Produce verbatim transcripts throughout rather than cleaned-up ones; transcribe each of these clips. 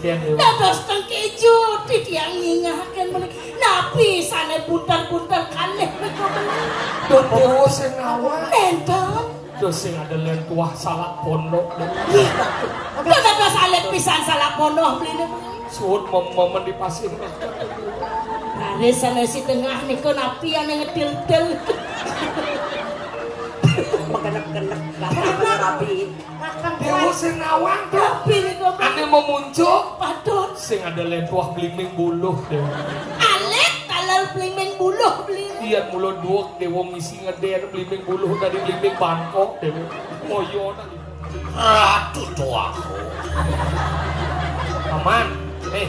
Dados teng keju, titiang nyingahaken mriki. Napi sane bunter-bunter kalih menika mriki? Duh, sing ngawak. Enten. Duh, sing ada len tuah salak pondok. Nggih. Dados alit pisan salak pondok mriki. Suud mem-, memen di pasir. Raris sane si tengah nika napi ane ngedil-dil. Mengkenek-kenek. Rapi. Dewa sing ngawang, Dok. Napi nika, Pak? Ane memuncuk. Patut. Sing ada lentuah blimbing buluh, Dewa. Alit taler blimbing buluh, blimbing. Iya, mula duwek Dewa ngisi ngeder blimbing buluh dari blimbing bangkok, Dewa. Moyo tadi. Ratu tuaku. Paman, eh.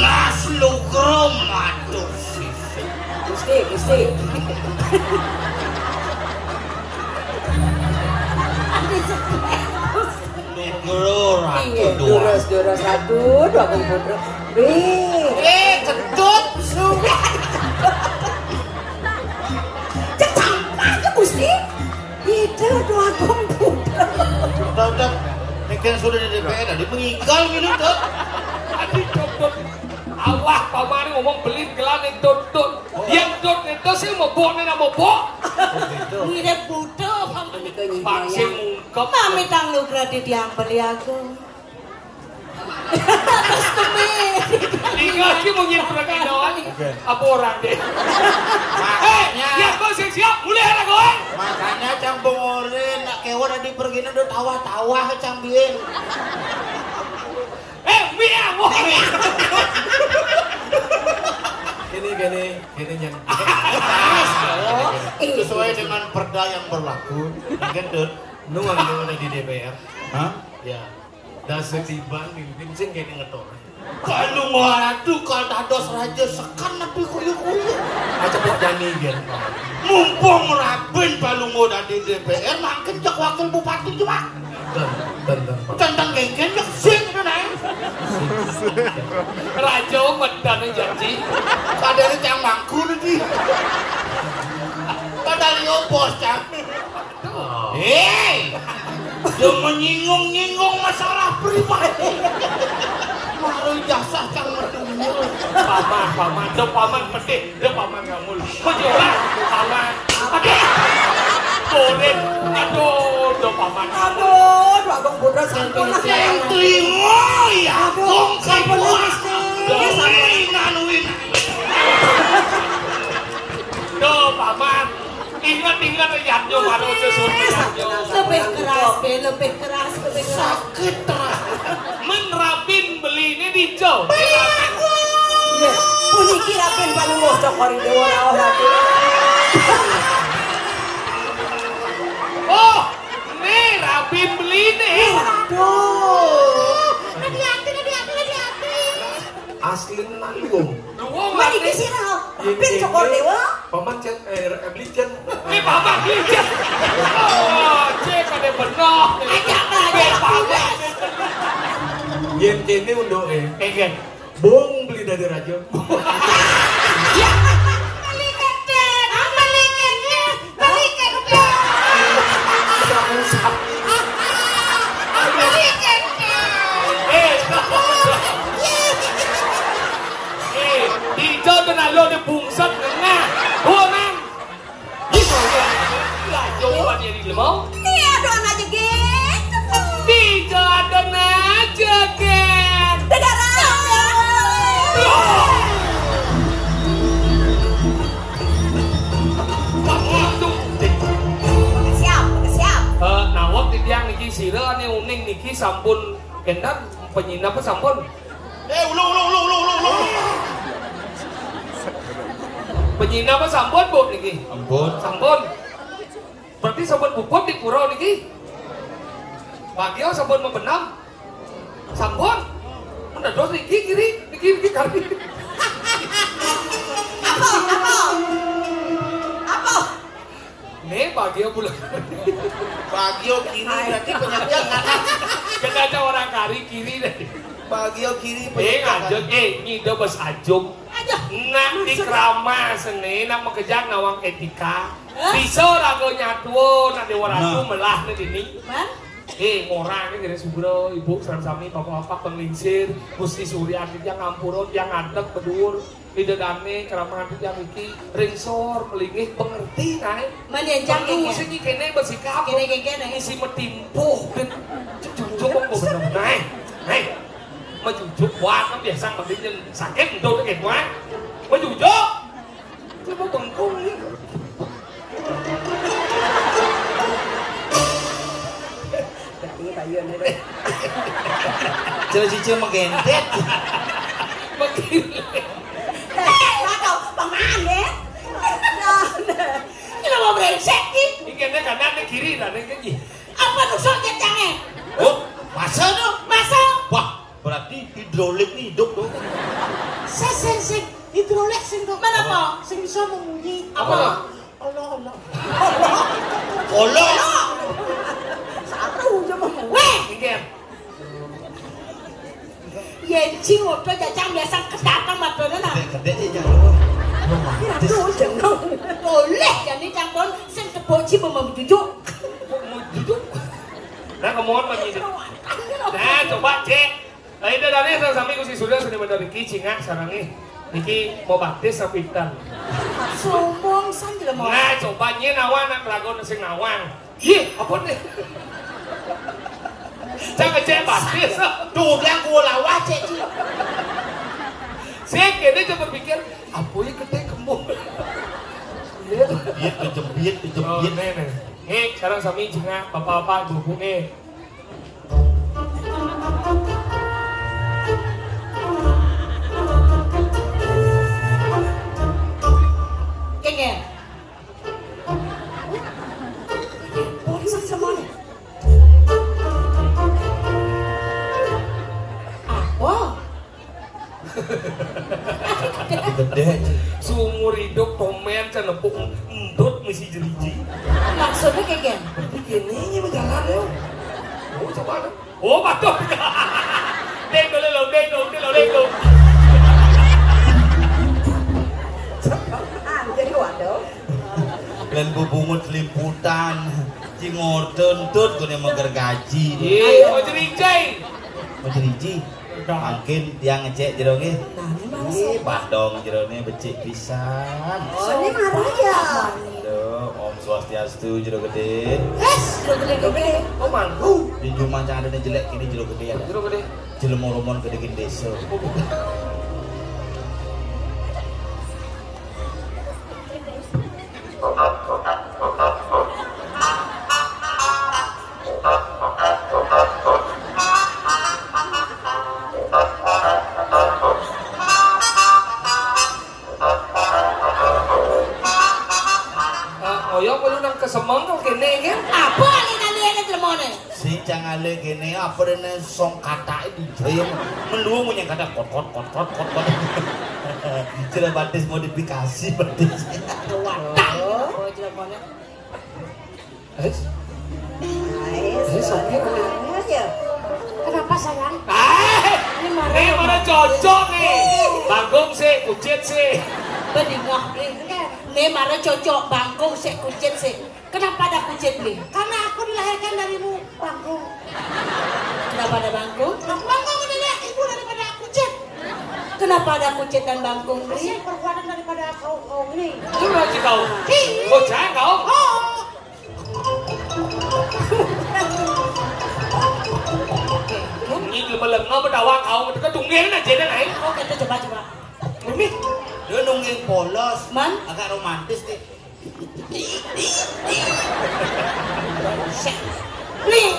Las lugro matur sisi. Gusti, Gusti. Lugro ratu. Iya, dua. Durus, durus ratu, dua puluh putra. Wih. Eh, ketut, sudah. Kecampak ke Gusti. Itu dua komputer. Tetep, mungkin sudah di D P R, tadi mengigal gitu, Dok. Tadi Dok, Dok. Awah, pamane ngomong beli gelar ning Dok, Dok. Oh. Yang Dok itu sih mebok nih, mebok. Oh, gitu. Mirip buta, Pak. Menika nyi Pak sing ngungkep. Mamitang lugra di tiang beli aku. Terus temi. Tinggal ki mungkin pergi doang. Oke. Apa orang deh? Makanya. Eh, ya, kau siap-siap, mulai lah kau. Makanya cang bongore nak kewa tadi pergi udah tawah-tawah cang biyen. Eh, miang, wah. Gini, gini, gini, Nyan. Sesuai dengan perda yang berlaku, gendut. Nuang, nuang di D P R. Hah? Ya. Dan setiban mimpin sing kene ngetor. Palungguh Ratu kal dados raja sekan napi kuyu-kuyu. Aja kok jani, Gen. Mumpung Rabin Palungguh dadi D P R, mangkin cek wakil bupati juga. Dan, dan, dan, Pak. Tentang genggen cek sing itu, Neng. Raja medane janji. Kadane cang mangku nanti. Kadang yo bos cang. Hei, dia menyinggung-nyinggung masalah pribadi. Maru jasa cang medungul. Paman, paman, do paman pedih, do paman ngamul. Kok jelas, paman. Aduh, Borin, aduh, do paman ngamul. Aduh, aduh, Agung Putra sampun. Yang terima ya, aduh, kong sampun, Gusti. Win, win. Do paman. Ingat-ingat ya, yo baru susun. Lebih keras, be, lebih keras, lebih keras. Sakit terus. Men Rabin beli ini dijo. Iya. Puniki Rabin Palungguh cokori dewa rawuh Rabin. Oh, ini Rabin beli ini. Aduh. Hati-hati, hati-hati, hati-hati. Asli nang luwung. Luwung. Mari ke sini. Pin cokor dewa. Paman cek, eh, beli cek. Eh, paman beli cek. Oh, cek ada benar. Ada apa? Ada apa? Yen kene unduke. Eh, kan. Bung beli dari raja. Beli keten, beli keten. Balikan, Dok. Balikan, Dok. Eh, eh, ijo tenan lo di bungset nengah. Human. Ijo ya. Lah, coba dia di lemau. Iya, doang aja gitu. Ijo ada aja, Gen. Dadah, Raja. Loh. Siap, siap. Eh, nawab titiang niki sira ane uning niki sampun endah penyinap sampun? Eh, ulo, ulo, ulo, ulo, ulo, ulo. Penyinap sampun, Bu, niki? Ampun. Sampun. Berarti sampun puput di pura niki? Bagio sampun membenam? Sampun. Mendados niki kiri, niki, niki kari. Apa? Apa? Apa? Nih, Bagio bulan. Bagio kiri, berarti penyakit kanan. Kita ada orang kari kiri deh. Bagio kiri, eh, penyakit kanan. Aja, eh, ngido bes ajum. Aja. Nak di keramas nih, nak makejang nawang etika. Hah? Bisa raga nyatuo, nak dewa ratu. Nah. Melah nih dini. Bang? Eh, ora iki jare subra, ibu sareng sami, bapak-bapak, penglingsir, Gusti Surya iki yang ngampura, yang ngadeg, bedur, midadane, keramahan yang iki, ringsor, melingih, pengerti, nae. Mani encang Perlu kene. Sing kene bersikap. Kene, kene, kene. Isi metimpuh, ben cucuk wong bener. Nae, nae. Mejujuk, wah, kan biasa mending sakit, nduk, gitu, ah. Mejujuk. Coba bengkung, ya. Coba cucu menggendet. Begini. Eh, waduh, pengen ya. Nah, nah. Ini mau brengsek, ki. Ini kena kanan, ini kiri, nah, ini kiri. Apa nusuk jangan? Oh, masa tuh? Masa? Wah, berarti hidrolik nih hidup tuh. Sing, sing, sing. Hidrolik sing tuh. Mana apa? Sing bisa memunyi. Apa? Allah, Allah. Allah. Saru aja mau. Weh, Inggih. Yen sing ngodo jajang biasa kedatang madone nah. Gedhe-gedhe sih, Cak. Lu mati. Ratu jeneng. Boleh jane campur sing kebo ji mau jujuk. Mau jujuk? Nah, kemohon lagi. Nah, coba, Cek. Lah, ida dane sami Gusti Surya seni bener iki, cingak sarange. Niki mau baptis apa pinten? Sombong san jelema. Nah, coba nyen awak nak lagu sing nawang. Ih, apa nih? Cak ngecek baptis. Tuh, dia gua lawah, Cek, Ci. Sing kene coba pikir, apa ya gede kembung? Iya, kejepit, kejepit. Oh, nih, nih. Nih, sekarang sami cingak, bapak-bapak, ibu-ibu nih. Kengken. Polisi semuanya. Apa? Gedhe. Seumur hidup tomen can nepuk endut misi jeriji. Maksudnya kayak gini? Begini ini berjalan ya. Oh, coba dong. Oh, patuh. Dek dulu lo, dek dulu, dek dulu, dek dulu. Anjir, waduh. Lan bubungut limputan. Ci ngorte entut gone meger gaji. Iya, mau cerincai. Mau cerincai. Mangkin tiang ngecek jero nggih. Nah, ini malah Nggih, sopan. Padong jerone becik pisan. Oh, ini marah ya? Aduh, Om Swastiastu, jero gede. Yes, jero gede, gede. Oh, mangku. Di rumah cang ada jelek, ini jero gede ya. Jero gede. Jelema romon gede gede desa. Ah, oyo perlu nang kesemeng kok kene kan? Apa alih-alih ada jelemone? Sing cang alih kene apa dene song katake dijaya melu munyi kata kot kot kot kot kot kot. Jero batis modifikasi batis. Wadah. Oh, jelemone. Guys. Guys, oke. Kenapa sayang? Ah, ini marah. Ini marah cocok nih. Bangkung sih, kucit sih. Bedingah, Bli. Ini marah cocok, bangkung sih, kucit sih. Kenapa ada kucit, Bli? Karena aku dilahirkan darimu, bangkung. Kenapa ada bangkung? Bangkung adalah ibu daripada kucit. Kenapa ada kucit dan bangkung, Bli? Hasil perbuatan daripada kau, kau ini. Itu berarti kau. Ih. Bocah kau. Oh. Ini belum ngapa dawa kau, itu kan tungguin aja deh, naik. Oke, itu coba, coba. Ini, dia nungguin polos. Man? Agak romantis nih. Nih,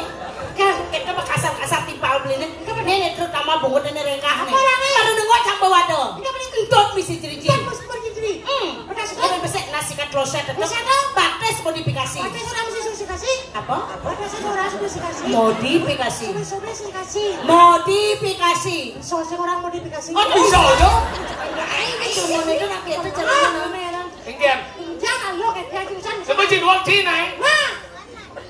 kan kita mah kasar-kasar timpal belinya. Ini terutama bungut ini rengkah nih. Apa orangnya? Baru nengok campur waduh. Ini apa nih? Entut misi ciri-ciri. Kan mesti pergi diri. Hmm. Udah sudah. Ada besek nasi kan kloset tetep. Bisa dong. Batis modifikasi. Batis orang mesti modifikasi. Apa? Batis orang mesti modifikasi. Modifikasi. Modifikasi. Modifikasi. So, sing orang modifikasi. Oh, bisa aja. Nah, ini cuma itu nak itu caranya. Enggak. Jangan lo kayak dia jurusan. Coba cek uang Cina ya. Nah.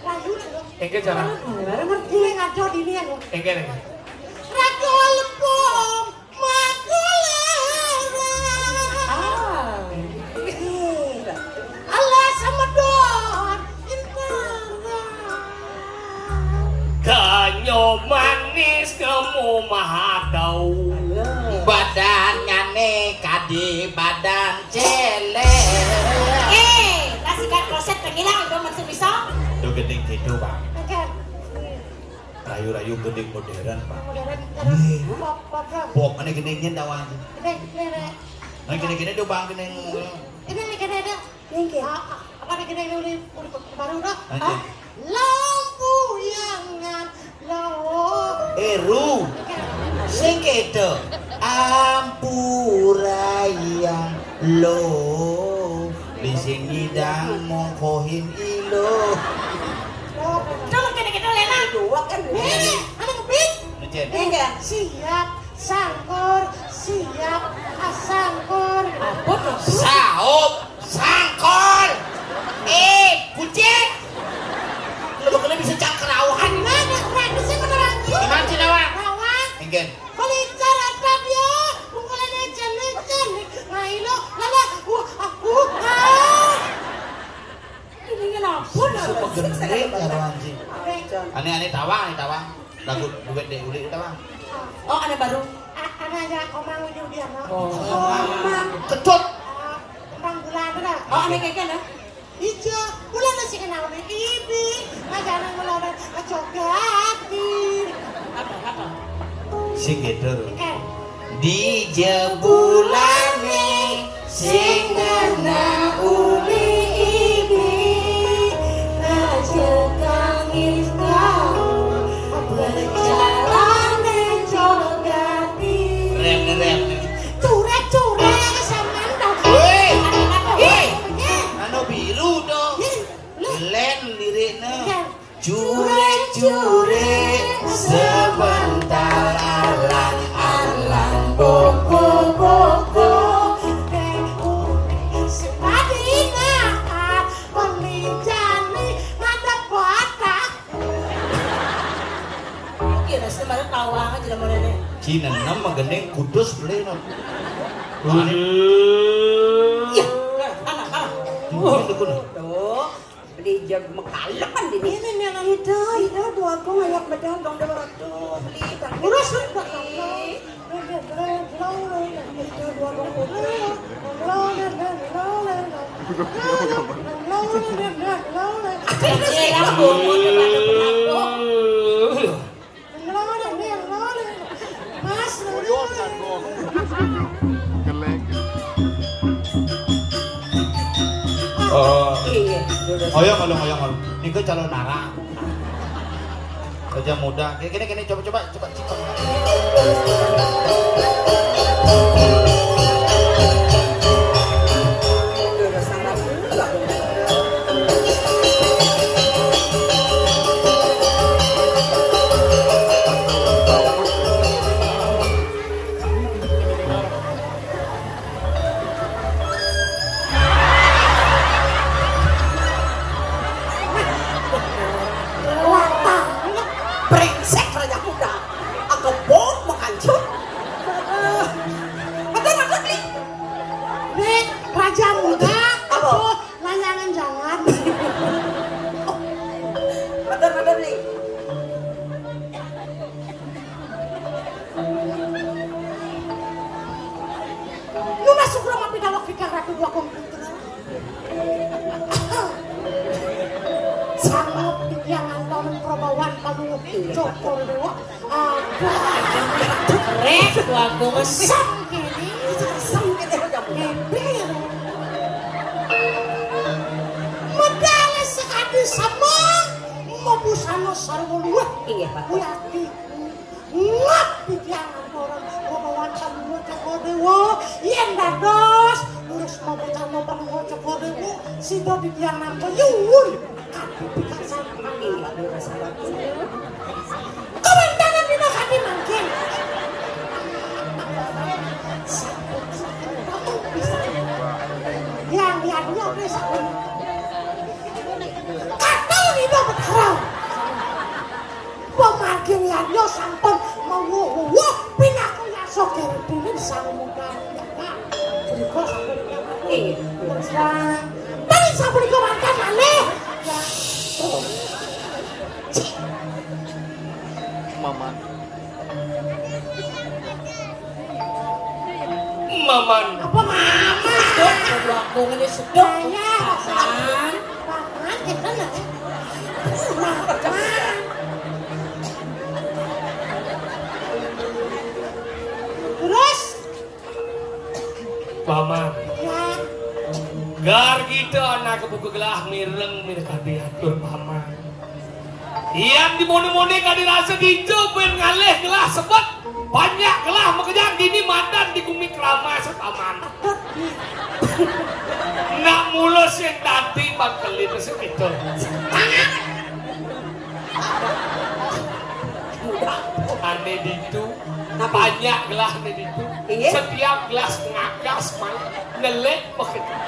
Lanjut lo. Enggak cara. Baru ngerti ngaco di ini ya lo. Enggak, enggak. Ratu Lepung. Makulera. Ah. Allah sama don. Intara. Maha tahu. Badannyane kade badan celek. Eh, lah sikat kloset pengilang itu masih bisa. Itu gedeng gitu, Pak. Oke. Rayu-rayu gedeng modern, Pak. Modern, iya. Pop, pop, pop. Pop, mana gedengnya tawang? Gedeng, gedeng. Nah, gini-gini dia bang, gini. Ini nih, gini ada. Nggih. Ah, ah, apa nih, gini, uli, uli baru dah? Lanjut. Ah, lampu yangan lawo. Eru. Sing kedo. Ampura yang lo. Di sini dang mongkohin ilo. Coba gini-gini, Lela. Dua kan. Ini, ada kepit. Lanjut. Enggak. Siap. Sangkur, siap, ah, sangkur. Apa tuh? Saup, sangkur. Eh, kucing. Lu kena bisa cangkerawahan. Nah, nah, nah, di sini beneran. Gimana sih, Nawang? Nawang. Enggen. Beli cara radio, pukulannya licin-licin. Nah, ilo, lala, uh, ah, uh, ah. Ini kenapa? Suka gendeng karo anjing. Aneh-aneh tawang, aneh tawang. Lagu duet dek ulik tawang. Oh, ada baru. A-, ada aja Komang Widi Udiano. Oh. Komang. Ketut. Ah, Komang Bulan ada. Oh, aneh keke ada. Ijo, bulan masih kenal nih. Ini, aja anak ngeloran, aja ganti. Apa, apa? Sing gitu. Eh. Di jebulane sing ngena uli ibi, raja kangil kau, berjalane jogati. Rap, rap. Curek, curek, samantha. Woi. Ada apa? Woi. Anu biru dong. Len liriknya. Iya. Cure-cure sebentar alang-alang boko-boko. Sepadina pelinjani ngadep batak. Oke, nah, sebenarnya tawa aja lah, Mone. Cina nama gendeng kudus beli no. Iya, nah, anak, anak. Ini dukun. Tuh. Beli jag mekalekan dini. Ini nih, anak. Ida, ida, dua aku ngayak bedal dong, dua ratus. Beli tang. Urus lu, Pak. Beli. Ida, dua aku. Iya, lah, bobo, coba, coba, coba. Mas, oh. Iya, iya. Oyong, oyong, oyong, oyong. Niku calon narang. Kerja muda. Gini, gini, gini, coba, coba, coba, coba. Latah, brengsek raja muda. Agebot menghancur. Betul, betul, Bli. Nih, raja muda. Apa? Layangan jalan. Matur, matur, Li. Lu masuk rumah pindah waktu ratu dua komputer. Sama yang nonton perempuan kamu cokor dua. Ada. Rek, gua gua mesem kene. Mesem kene, udah, udah. Kene ya. Medale sekali sama mau busana sarwa luwih. Iya, Pak. Kuwi ati. Ngap pikiran orang rombongan kamu Cokor Dewa. Yen dados lurus mau busana perlu Cokor Dewa. Sida pikiran apa? Yuwun. Kawentanan dina kadi mangkin. Yang, yang, yang, yang, Katon Ida Betara. Pemargin yang, yang sampun mewuh-wuh pinaku yasa kere dene sang muda. Nah, berikut sampun. Iya. Terus, Bang. Tadi sampun iku mantan malih. Ya. Mama. Paman. Apa mama? Sedok, aku ngene sedok. Paman. Paman, kita lho. Paman. Terus? Paman. Ya. Gar kita anak buka gelah mireng mireng kadi atur paman. Yan dimone-mone kadi rasa dijo ben ngalih gelah sebet. Banyak gelah makejang dini madan di gumi Kramas paman. Nak mula sing dadi bangkeli sing itu. Ane ditu, banyak gelah ane ditu. Iya. Setiap gelah ngagas man, ngelik makejang.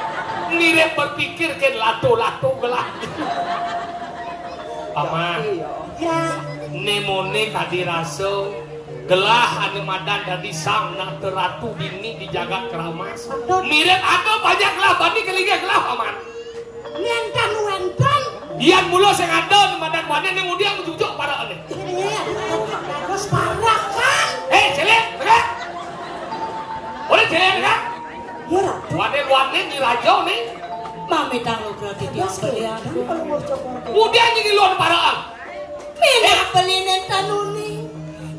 Mirip berpikir ke lato-lato gelah. Paman. Iya. Nemone kadi rasa gelah ane madan dadi sang nata ratu dini di jagat Kramas. Betul. Mirip ada banyak gelah bani kelinggih gelah, paman. Nenten wenten. Bian mula sing ada ane madan bani ning udiang jujuk parane. Iya. Bagus parah kan? Eh, cilik, tegak. Boleh cilik, tegak. Ya, Ratu. Wane-wane ni raja ni. Mami tanggung kerajaan belian. Udiang nyingi luar paraan. Minah beline tanuni.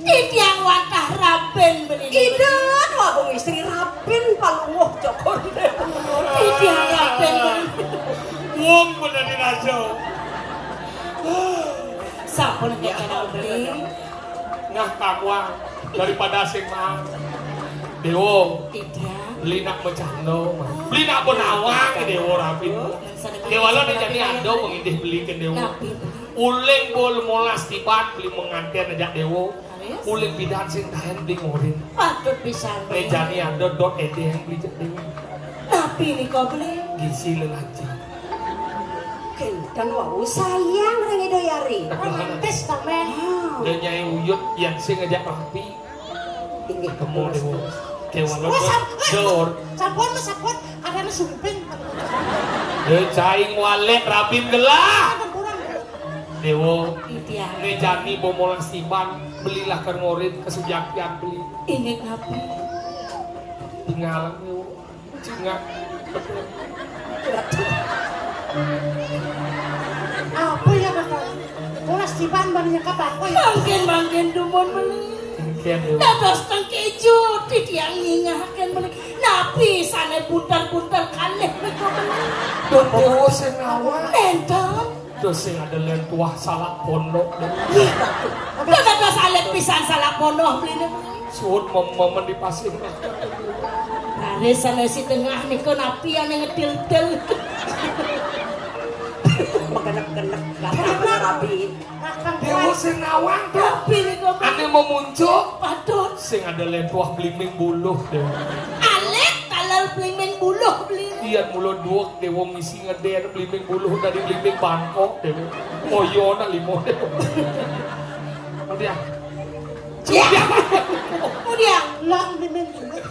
Titiang wantah raben beline. Ida, Agung Istri raben palungguh Joko. Titiang raben beline. Wong bener di raja. Sampun kekena beli. Nah, kamuang daripada sing mah. Dewa. Titiang. Beli nak bercanda, mah. Beli nak benawang, Dewa rapi. Dewa lo ni jani ada mengidih beli ke Dewa. Napi, beli? Uling bol molas tiban beli menganten aja Dewa. Uling bidan sing tahan beli ngorin. Patut pisan. Mejani ada dot edeng beli jak Dewa. Napi nika beli? Gizi lelaci. Kenten wau sayang ring Ida Yari. Romantis to, Meh. Dia nyai uyut yang sing ngejak rapi. Inggih, temu Dewa. Dewa lo. Wah, sam-, eh, dor. Sampun, sampun. Karena sumping. Eh, caing walek rapin gelah. Kurang. Dewa. Iya. Mejani bomolas tiban, belilah ke ngorit kesujakian beli. Inggih, napi? Tinggal, Dewa. Cingak. Apa ya, Kakak? Molas tiban ban nyekap apa ya? Mangkin, mangkin dumun meni. Mangkin, Dewa. Dados tengkejut, titiang nyingahaken meni. Napi sane bunter-bunter kalih menika meni? Duh, Dewa sing ngawal. Nenten. Duh, sing ada len tuah salak pondok. Ih, Ratu. Duh, dados alit pisan salak pondok beline. Suud mem-, memen di pasir. Raris sane si tengah nika napi ane ngedil-dil. Mengkenek-kenek, rapi. Dewa sing nawang, Dok. Napi nika, Pak? Ane memuncuk. Patut. Sing ada len tuah belimbing buluh, Dewa. Alit taler belimbing buluh, beli. Iya, mula duwek Dewa misi ngeder belimbing buluh dari belimbing Bangkok, Dewa. Oh, iya, nak limo, Dewa. Kemudian. Ya. Kemudian. Lah, belimbing buluh.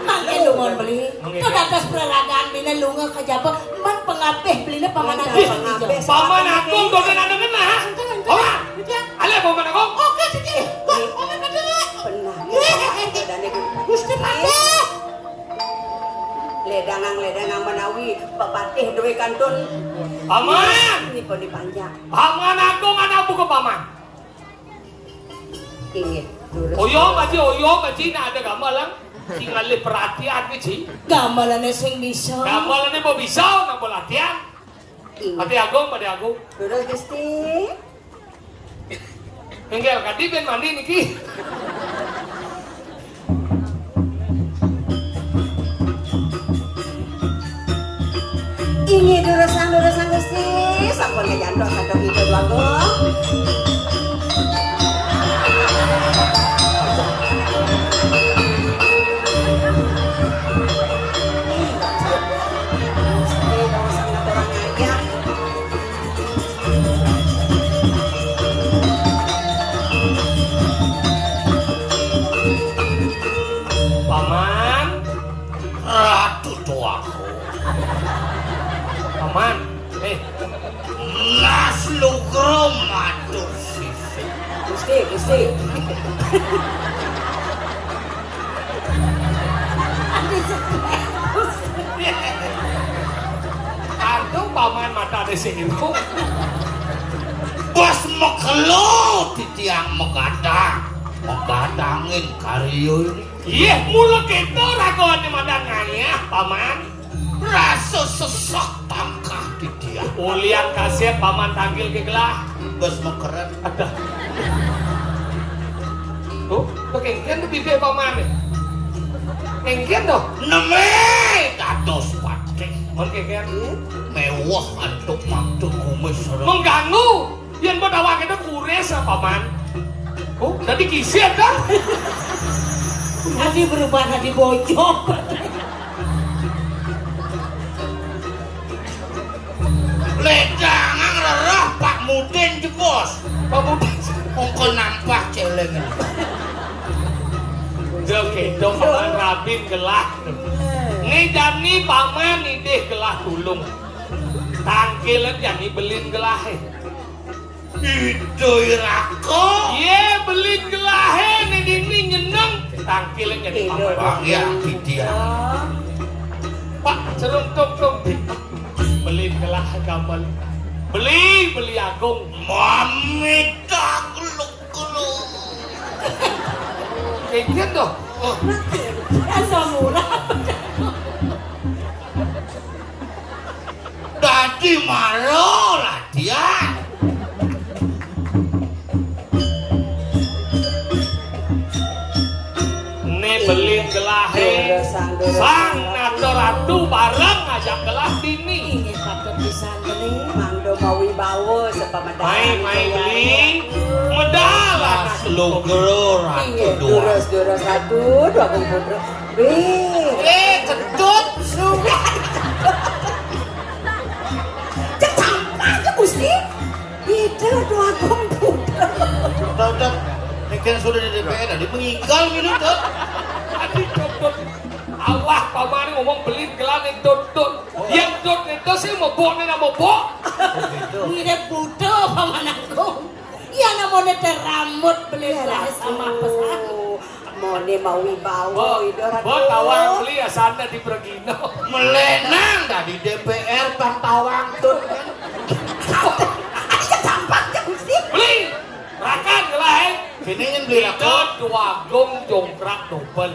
Mangke lungon beli. Mangke. Tuh dados peraragan bine lunga ke Jaba. Man pengapih beline paman. Mangke agung. Pengapih. Paman agung, dogen anu kena. Enten, enten. Paman. Iya. Ale paman agung. Oke, Siti. Kok, paman pada. Benar. Iya. Gusti Patih. Ledangang-ledangang menawi pepatih duwe kantun. Paman! Nipun dipanjak. Paman agung anak buku paman. Inggih, durus. Oyo, Pak Ji, oyo, Pak Ji, nak ada gambar lang. Sing ngalih perhatian ki, Ji. Gamalane sing bisa. Gamalane mau bisa, nak mau latihan. Inggih. Pati agung, pati agung. Durus, Gusti. Enggak, kadi ben mandi niki. Inggih, durusang, durusang, Gusti. Sampun kajantos, santos Ida Dwagung. Gusti, durusang, durusang, ngajak. Paman. Ratu tuaku. Paman. Eh. Las lugro matur sih. Paman mata desa iku. Bos makelo titiang magadang. Magadangin karya ini. Iya, mula kita ragané madan ngayah, Paman. Rasa sesek tangkah titiang. Ulian kasép Paman tangkil ké gelah. Bos makeret. Aduh. Tuh, tuh kéngkén tuh bibih Paman. Kéngkén tuh. Neme dados patih. Mun kéngkén. Mewah antuk mantu kumis sareng. Mengganggu. Yén buat awak itu kuris apa, Man? Oh, tadi kisir kan? Tadi berubah tadi bojok. Ledangan rerah Pak Mudin jebos. Pak Mudin. Mongko nampah celeng. Oke, dong paman rabin gelah. Nih jani paman idih gelah tulung. Tangkilan jani belin gelah. Iduh irako. Yé, belin gelahé né dini nyeneng. Tangkilin jadi Iduh. Bang ya, Vidya. Pak, cerung tung tung. Belin gelahé gamel. Beli, beli agung. Mami tak lu. Kayak gitu. Oh. Asam urat. Dadi mara latihan. Né belin gelahé. Sang Nata Ratu bareng ngajak gelah dini. Inggih patut pisan beli. Mangda mawibawa sepamedal. Mai, mai beli. Medal anak lugra Ratu. Inggih, durus, durus Ratu, Dwagung Putra. Wih. Eh, kentut. Sudah. Cek sampah ke Gusti. Ida Dwagung Putra. Udah, udah. Ini kan sudah di D P R, tadi mengigal gitu, tuh. Tadi copot. Awah, paman ngomong belin gelah ning tutut. Oh. Yang tut itu sih mebok nih, mebok. Oh, gitu. Mirip buta, paman aku. Iya, namanya teh rambut belin gelah sama pesan. Mone mawibawa, Ida Ratu. Bo, tawang beli ya sana di Pregino. Melenang dari D P R bang tawang tuh. Ada gampangnya, Gusti. Beli, rakan gelahé. Kini yang beli rakan. Ida Dwagung jongkrak dobel.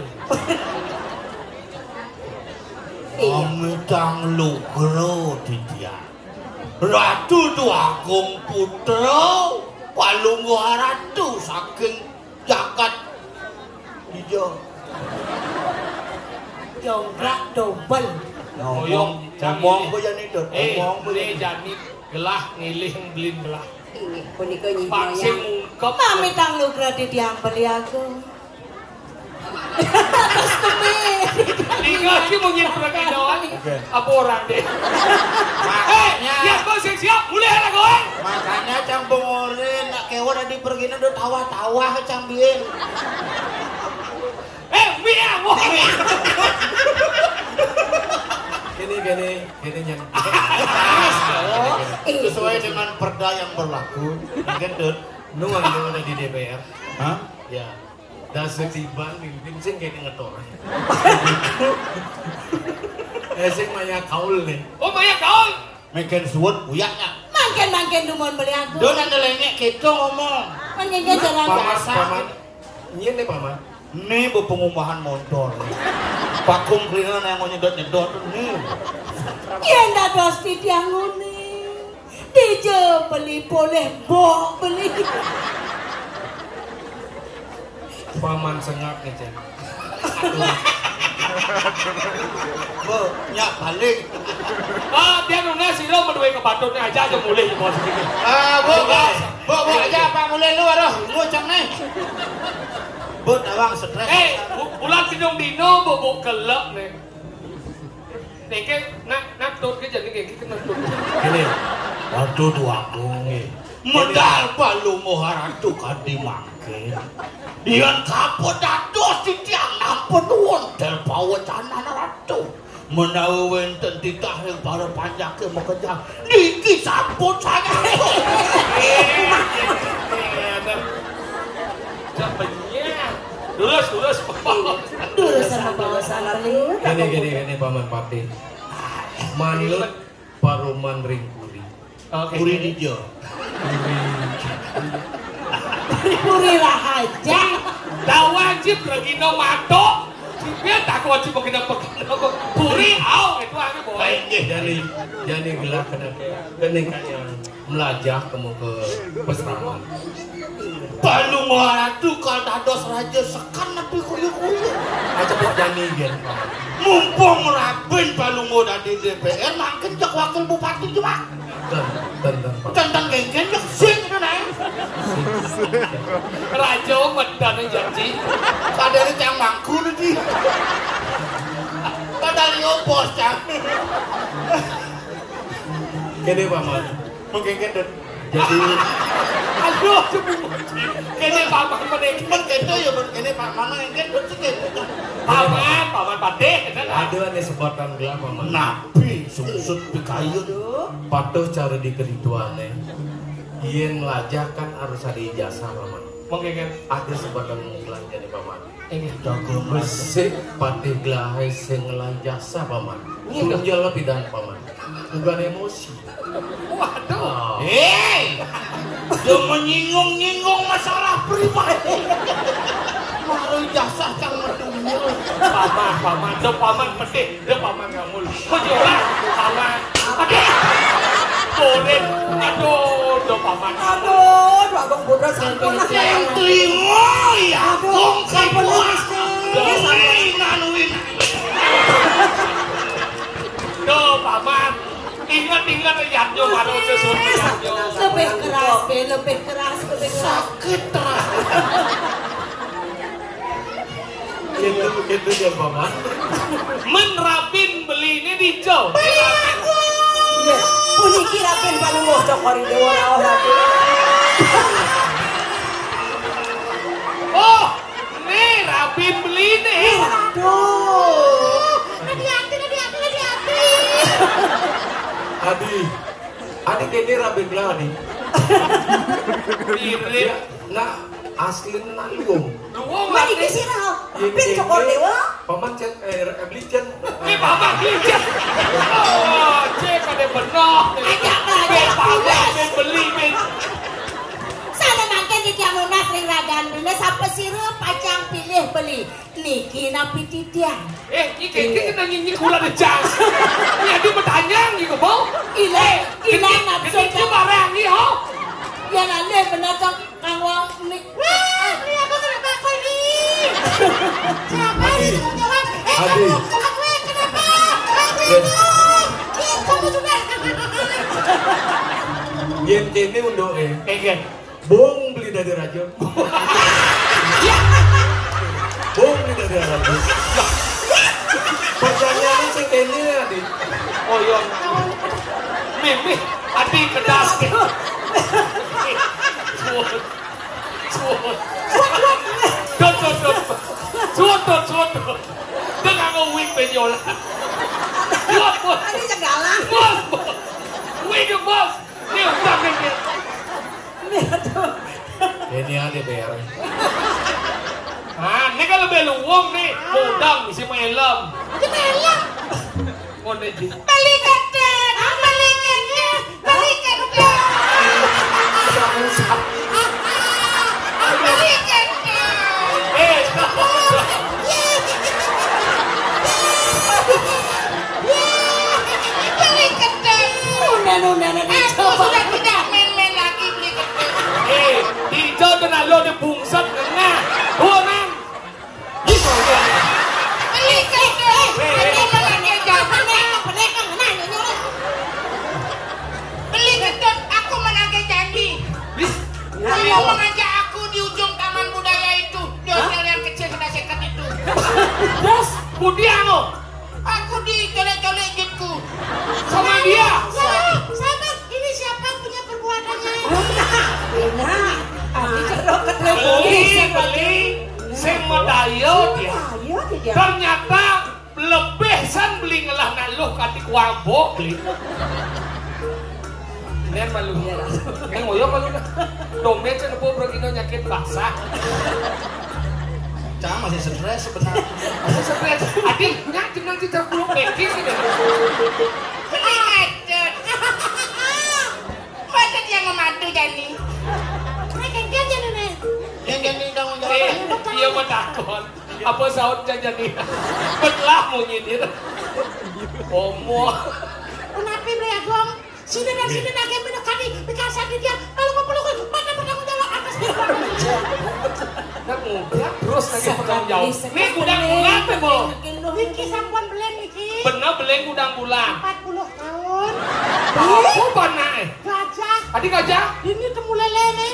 Iya. Amitang lugra, Ditya. Ratu Dwagung Putra, Palungguh Ratu saking jagat dija. Jongkrak dobel. Ngomong, ngomong apa ya nih, Dot? Eh, ngomong apa ya nih? Jani gelah ngilih belin gelah. Inggih, punika nyi. Pak sing ngungkep. Mamitang lugra titiang beli aku. Terus temi. Tinggal ki mungkin pergi doang. Oke. Apa orang deh? Makanya. Eh, ya, kau siap-siap, mulai lah, kau. Makanya cang pengorin, nak kewa tadi pergi, udah tawah-tawah, cang biin. Eh, Mia, wah. Gini, gini, gini, yang sesuai dengan perda yang berlaku. Mungkin, Dut, nuang yang ada di D P R. Hah? Ya. Dasa tiban mimpin sing kene ngetor. Eh, sing maya kaul nih. Oh, maya kaul. Meken suwun uyaknya. Mangken-mangken dumun beli aku. Do nang nelenyek kita ngomong. Mangken jalan. Paman, biasa. Paman. Nyén nih, Paman. Ini bepengumbahan motor. Pakum krina yang mau nyedot-nyedot nih. Yén dados titiang ngene. Dija beli polih bok beli. Paman sengak nih, Cen. Bu, nyak balik. Ah, biar nuna sira meduwe kepatutne aja aja mulih di bawah sedikit. Ah, bu, bu, bu, bu, aja apa mulih lu, aduh, nguceng nih. Bu, tawang stres. Eh, bu, bulan kidung dino, bu, bu, kelek nih. Niki, nak, nak, tut ke jadi kayak gitu, nak, tut. Gini, waduh, dua aku. Nggih. Medal Palungguh Ratu kadi mangkin. Yen kapun dados titiang nampun wonten pawecanan Ratu. Menawi wenten titah ring para panjake makejang, niki sampun sanget. Durus, durus. Durus sama bawa sama. Gini, gini, gini, Paman Patih. Manut Paruman ring puri. Oke. Puri dija. Puri Rahaja. Da wajib regina matuk. Sipil tak wajib regina pegina. Puri au itu anu boy. Baik, nggih, jani, jani gelah kena, kena kaya melajah kamu ke pesraman. Palungguh Ratu kal dados raja sekan napi kuyu-kuyu. Aja kok jani, nggih, Paman. Mumpung Rabin Palungguh dadi D P R, mangkin jak wakil bupati juga. Ten, ten, ten, Paman. Ten, ten, genggen, jak sing itu, nah. Raja medan janji. Kadang yang mangku nanti. Padahal yo bos, cang. Kene, Paman. Mengkengken, Dut. Jadi, aduh, kene Paman mengkengken. Men kene ya, men kene Paman mengkengken, Dut, sing kene. Paman, Paman Patih, kene lah. Aduh, ane sebutan gelah, Paman. Napi sungsut pikayun. Patuh cara di kedituane. Yen nglajah kan harus ada ijazah, Paman. Mengkengken. Ada sebutan menggelah jadi, Paman. Inggih. Jago besik patih gelahé sing ngelah ijazah, Paman. Nggih, Dok. Tunggal pidan, Paman. Bukan emosi. Waduh. Oh. Hei! Dia menyinggung-nyinggung masalah pribadi. Baru ijazah cang medungul. Paman, Paman, do Paman pedih, do Paman ngamul. Kok juga? Paman. Aduh. Borin. Aduh, do Paman. Aduh, Agung Putra sampun. Yang terima ya. Aduh, sampun, Mister. Doi nganuin. Tuh, Paman. Ingat-ingat ya, yo, baru sesuatu ya, yo. Lebih keras, Be, lebih keras, lebih keras. Sakit terus. Gitu, gitu ya, Paman. Men Rabin beli ini dijo. Beli aku. Iya. Puniki Rabin Palungguh Cokor Dewa Rawuh Rabin. Oh, nih Rabin beli nih. Aduh. Hati-hati, hati-hati, hati-hati. Adi, Adi kene Rabin lah, Adi. Mirip. Ya, nah, asli nak luwung. Luwung. Mari ke sini, Pin Cokor Dewa. Paman cek, eh, beli cen. Eh, Paman beli cen. Oh, cek ada benar. Ajak belajar. Pin Paman, Pin beli, Pin. Sana mangkin di tiang nunas ring ragan dina, sapa sira pacang pilih beli. Niki napi titiang? Eh, iki iki kena nyanyi kula dejang. Ini adi bertanya iki kok mau. Ila, ila nafsu barang iki ho. Ya nane bener cok kang wong ni. Wah, ini aku kena bakul iki. Siapa sih yang jawab? Eh, Adi. Aku yang kenapa? Aku yang kenapa? Iya, kamu sudah. Yen kene unduke. Enggak. Bung beli dadi raja. Bung beli dadi raja. Pertanyaannya sing kene, Adi. Oh iya. Mimih, Adi kedas. Suwun. Suwun. Dot, dot, dot. Suwun, dot, suwun, dot. Dia nganggo wig ben yola. Bos, bos. Tadi segala. Bos, bos. Wig, bos. Ini utang nih. Ini ada bayar. Ah, ini kan lebih luwung nih. Udang isi helm. Itu helm. Ngono iki. Beli gedhe, beli gedhe, beli gedhe. Beli gedhe. Eh, beli gedhe. Udah, udah, udah, udah. Aku sudah tidak main-main lagi beli gedhe. Eh, hijau dan alo di bungset ngengah. Dua, Mang. Beli gedut, aku menagih janji. Beli gedut, aku menagih janji. Kamu mengajak aku di ujung Taman Budaya itu, di hotel yang kecil sebelah seket itu. Terus, budi anu? Aku dicolek-colek jitku. Sama dia? Ya, sama. Ini siapa punya perbuatannya? Nah, ini kalau ketemu beli, beli, sing medaya dia. Ayo, dia. Ternyata lebih san beli ngelah nak luh kati kuabok beli. Nen malu. Iya, lah. Nen ngoyo malu nah. Dompet sen nepo berkino nyakit basah. Cang masih stres sebenarnya. Masih stres. Adi, nyak jenang cicak kulo pekis ini. Beli gedut, Aduh, Jani. Nah, kéngkén Jani, nih. Yang Jani tanggung jawab. Eh, iya mah takon. Apa saut Jani? Belah mau nyindir. Omo. Kenapa, Bre Agung? Sini dan sini nagih minum kami, dikasih di dia. Kalau mau peluk, mana bertanggung jawab atas dia? Nah, mudah terus lagi bertanggung jawab. Nih, udah mulai, Bo. Niki sampun belén niki. Bener, belén udah bulan. Empat puluh tahun. Apa panah, eh? Gajah. Adi gajah? Ini temu lélé nih.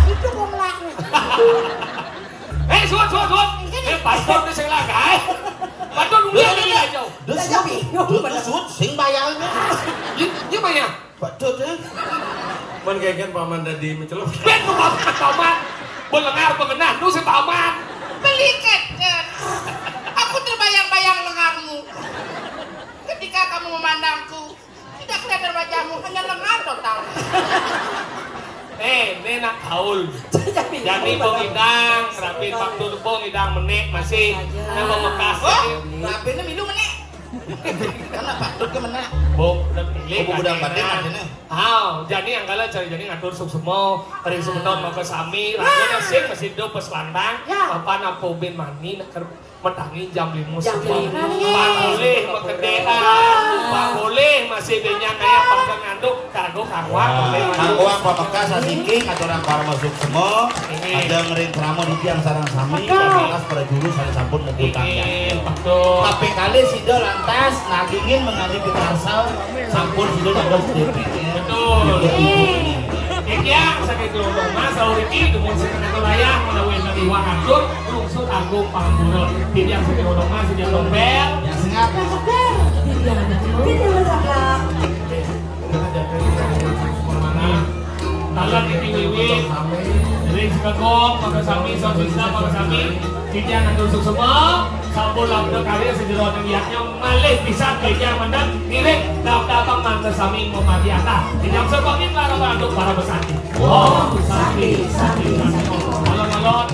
Itu gua melak nih. Eh, suat, suat, suat. Eh, paspor tuh sing langgaé. Paspor dulu ya, dulu ya, jauh. Duh, suat. Duh, suat, sing bayarnya. Iya, iya, Maya. Pak Dut, ya. Man kéngkén paman tadi mencelok. Ben, lu paman, paman. Belengar, pengenah, lu si paman. Beli kéngkén. Aku terbayang-bayang lengarmu. Ketika kamu memandangku, tidak kelihatan wajahmu, hanya lengan total. Eh, ini nak gaul. Jadi, Bong Idang, rapi waktu Bong Idang menik masih. Nama bekas. Oh, rapinya milu menik. Karena Pak Dut ke mana? Bong, udah pilih. Oh, udah kan, batin enak. Artinya. Ah, jadi yang kalau cari jadi ngatur suksma, ring semeton mau ke sami, rasanya sing masih hidup pas lantang, ya. Apa napa ubin mani nak ker-, metangi jam lima. Jam subuh. Lima. Pak boleh pekedaan, Pak boleh masih banyak kayak pada nganduk, kanggo karuan, boleh. Kanggo apa bekas asiki, aturan para masuk semua, ada ngering krama di tiang sarang sami, betul. Bekas para juru saya sampun mengutang. Iya, ya. Betul. Tapi kali sida lantas nagingin mengalih kita asal, sampun sida dados D P R. Betul. Tiang saking Klompong Mas, sauriki dumun sing kena layah menawi enten iwak atur, lungsur agung pangampura. Tiang saking Klompong Mas, tiang tombel. Yang sengap. Yang seger. Tiang seger. Tiang seger. Talan iki wiwit. Ring sekegong, maka sami, sosisa, maka sami. Tiang atur suksma, sampun labda karya sejeroning yadnya. Malih pisan geja mendem ngiring daftar pemangke sami memadiata. Tidak sebagian para bantu para besati. Om Santi, Santi, Santi. Alon-alon.